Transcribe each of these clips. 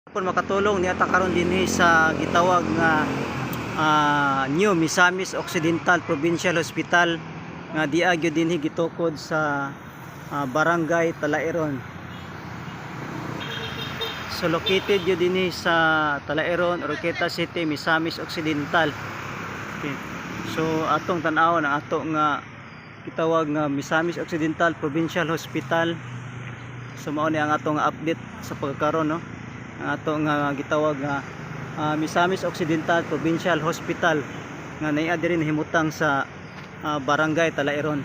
Kung makatulong niya ta karon dinhi sa gitawag nga New Misamis Occidental Provincial Hospital nga diha gyud dinhi gitukod sa Barangay Talaeron. So located gyud dinhi sa Talaeron, Oroquieta City, Misamis Occidental. Okay. So atong tan-awon ang ato nga gitawag nga Misamis Occidental Provincial Hospital. So mao ni ang atong update sa pagkaron, no. Ang ato nga gitawag nga Misamis Occidental Provincial Hospital nga naa diri nahimutang sa Barangay Talaeron.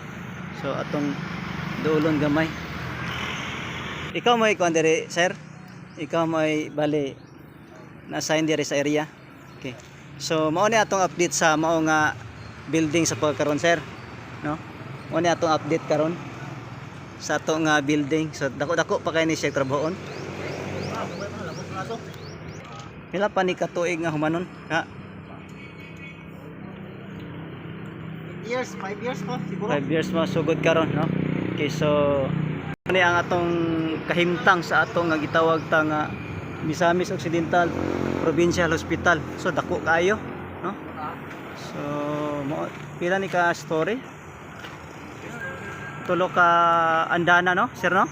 So atong duolon gamay. Ikaw may kuan diri, sir? Ikaw may bali na-assign diri sa area. Okay. So mao ni atong update sa mao nga building sa pagkaron, sir. No? Mao ni atong update karon sa ato nga building. So dako-dako pa kay ni siya trabahoon. Pila pa ni katuig nga humanon? Ha? Years, 5 years po siguro. 5 years mo sugod karon, no? Okay, so ani ang atong kahimtang sa atong nga gitawag ta nga Misamis Occidental Provincial Hospital. So dako kaayo, no? So mo pila ni ka story? Tulo ka andana, no, sir, no?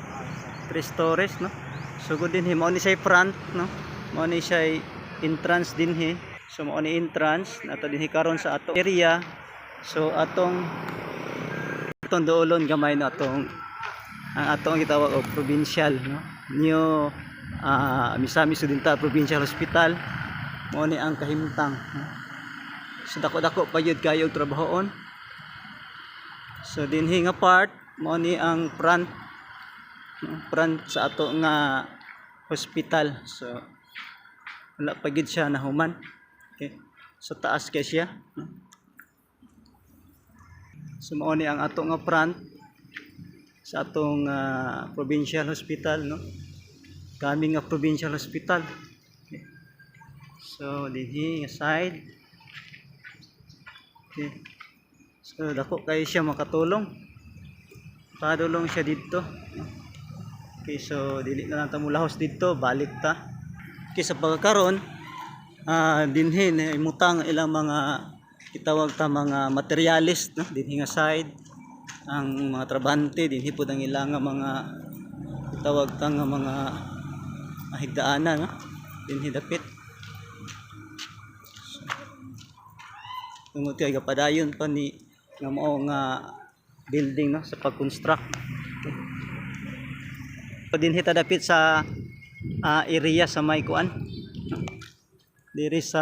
Three stories, no? Sugod dinhi mao ni siya front, no? Mao ni siya entrance dinhi. So mao ni entrance nato dinhi karon sa ato area. So atong duolon gamay na atong ang atong gitawag og provincial, no, New Misamis Occidental Provincial Hospital. Mao ni ang kahimtang, no? So dako-dako pa gyud kayo og trabahoon. So dinhi nga part mao ni ang front, no? Front sa ato nga hospital. So wala pa gyud siya nahuman. Okay, so taas kay siya, no? So mao ni ang ato nga front sa atong provincial hospital, no? Kami nga provincial hospital. Okay. So dinhi nga side. Okay. So dako kayo siya makatulong. Padulong siya dito. Okay, so dili na lang ta mulahos dito, balik ta. Okay, sa pagkakaron, dinhi na imutang ilang mga itawag ta mga materialist, no, dinhi nga side ang mga trabahante. Dinhi pud ang ilang nga mga itawag ta nga mga higdaanan, no, dinhi dapit. So, tungod kay gapadayon pa ni nga mao nga building, no, sa pag-construct. Okay. Dinhi ta dapit sa area sa may kuan diri sa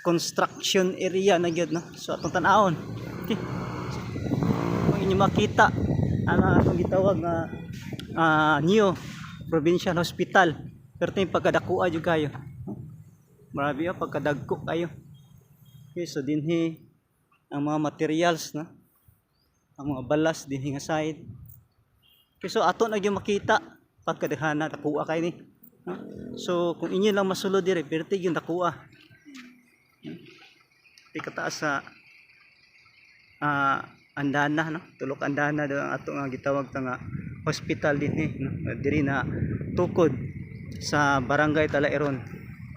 construction area na gyud, no? So atong tan-awon. Okay. Kung inyo makita ang atong gitawag nga New Provincial Hospital, pero ito yung pagkadakua jud kayo. Marami oh, pagkadagko kayo. Okay, so dinhi ang mga materials, no, ang mga balas dinhi nga side. Okay, so ato na gyud makita pagkadaghana, dakuha kay ni, no? So kung inyo lang masulod dire, perti yung dakuha di kataas sa andana, no, tulok andana do ang ato nga gitawag ta nga hospital dinhi, no, diri na tukod sa Barangay Talaeron.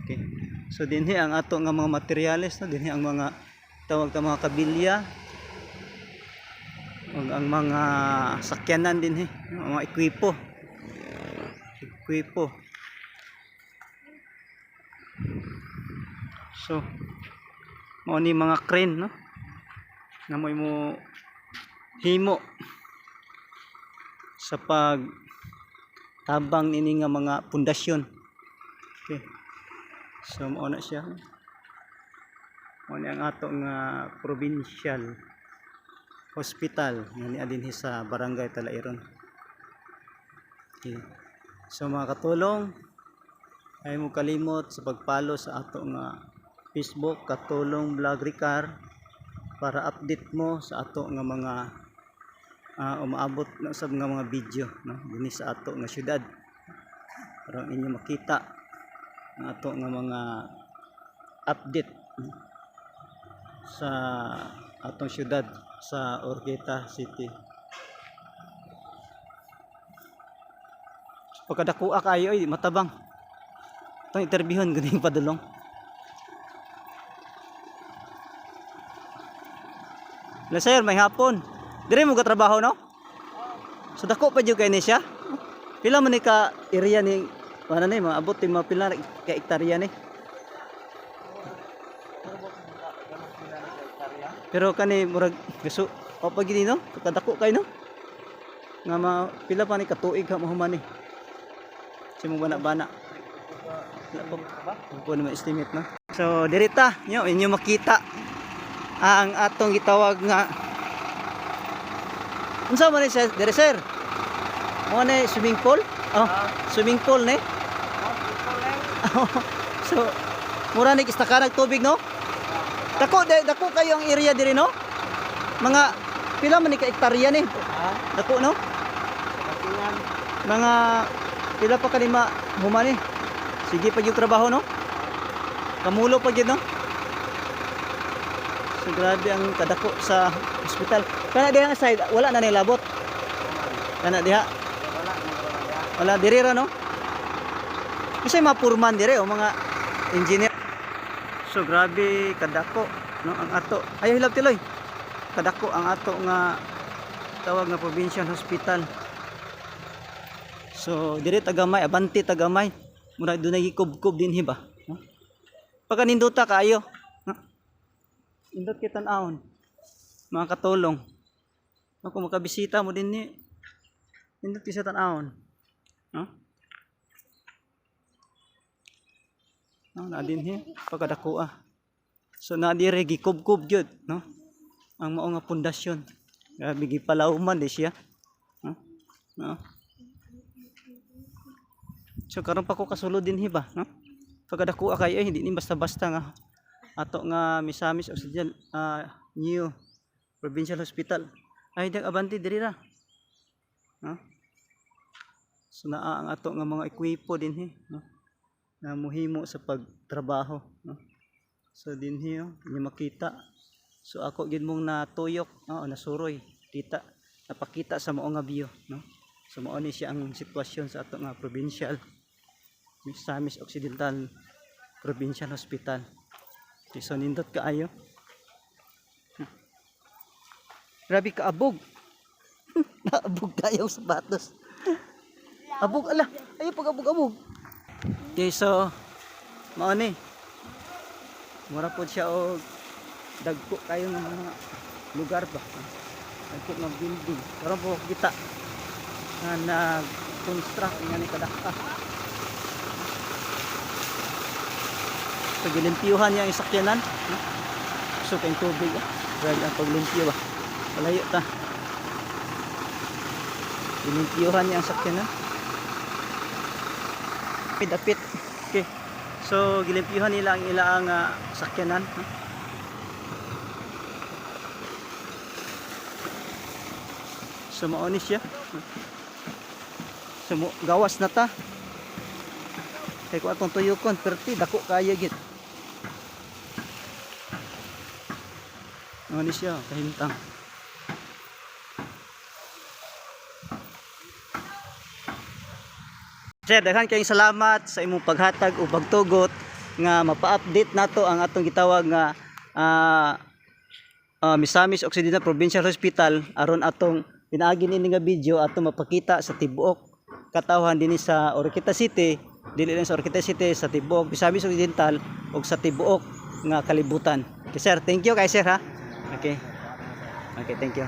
Okay. So dinhi ang ato nga mga materyales, no, dinhi ang mga tawag ta mga kabilya ug ang mga sakyanan dinhi, no, mga ekwipo ekwipo. So mao ni mga crane, no, na mo himo sa pag tabang ini nga mga pundasyon. Okay, so mao na siya. Mao ni ang ato nga provincial hospital nga niya dinhi sa Barangay Talaeron. Okay. So mga katulong, ay mo kalimot sa pag-follow sa ato nga Facebook, Katulong Vlog Ricar, para update mo sa ato nga mga umaabot na usab nga mga video, no, dinhi sa ato nga syudad para inyo makita ang ato nga mga update, no, sa atong syudad sa Oroquieta City. Pagkadakuha kayo ay matabang. Itong interviewon ganing padulong. La sir, may hapon. Dire mo trabaho, no? So dako pa jud kay ni siya. Pila man ni ka area ni ano ni mga abot mga pila ka hektarya ni. Pero kani murag gusto o pag gini no, kadako kay no. Nga ma pila pa ni katuig ka mahuman ni. Si mo bana-bana. Wala pa po naman estimate, no. So dirita nyo inyo makita ang atong gitawag nga unsa man ni sir dire, sir? Mo ni swimming pool? Oh, swimming pool ni. So mura ni isaka tubig, no? Dako dako kayo ang area diri, no? Mga pila man ni ka hektarya ni? Dako, no? Mga pila pa kanima human ni. Sige pag yung trabaho, no? Kamulo pa gyud, no? So grabe ang kadako sa ospital. Kana diha nga side wala na nilabot. Kana diha. Wala diri ra, no? Kasi mga purman dire o mga engineer. So grabe kadako no ang ato. Ayaw hilab tiloy. Kadako ang ato nga tawag nga provincial hospital. So dire tagamay, abante tagamay. Mura dunay gikubkob dinhi ba? No? Pagka nindota kaayo. No? Indot kay tan-awon. Mga katulong. Ako makabisita mo din ni. Indot kay sa tan-awon. No? No, na dinhi pagkadako ah. So na dire gikubkob gyud, no? Ang mao nga pundasyon. Grabe gipalawman di siya. No? No? So karon pa ko kasulod dinhi ba, no? Pagkadako kay ay hindi ni basta-basta nga ato nga Misamis Occidental New Provincial Hospital. Ay dag abante diri ra. No? So naa ang ato nga mga ekwipo dinhi, no? Na muhimo sa pagtrabaho, no? So dinhi oh, inyo makita. So ako gid mong natuyok, no, o nasuroy, kita napakita sa mao nga view, no? So mao ni siya ang sitwasyon sa ato nga provincial Misamis Occidental Provincial Hospital. Okay, so nindot kaayo. Grabe ka abog. Naabog kayo ang sapatos. Abog ala. Ayo pag abog abog. Okay, so mao ni. Mura pod siya og dagko kayo ng mga lugar ba. Dagko nga building. Karon po kita nga nag-construct nga ni kadakta. So gilimpyuhan niya ang sakyanan. No? So kayong tubig ah. Grabe ang paglimpyo ba. Palayo ta. Gilimpyuhan niya ang sakyanan. Dapit. Okay. So gilimpyuhan nila ang ilaang sakyanan. No? So mao ni siya. So gawas na ta. Kay kung atong tuyokon, perti dako kaya gid. Mao ni siya, kahimtang. Sir, daghan kayong salamat sa imong paghatag o pagtugot nga mapa-update nato ang atong gitawag nga Misamis Occidental Provincial Hospital aron atong pinaagi nini nga video atong mapakita sa tibuok katawhan dinhi sa Oroquieta City, dili lang sa Oroquieta City, sa tibuok Misamis Occidental ug sa tibuok nga kalibutan. Okay, sir, thank you kay sir ha. Okay. Okay, thank you.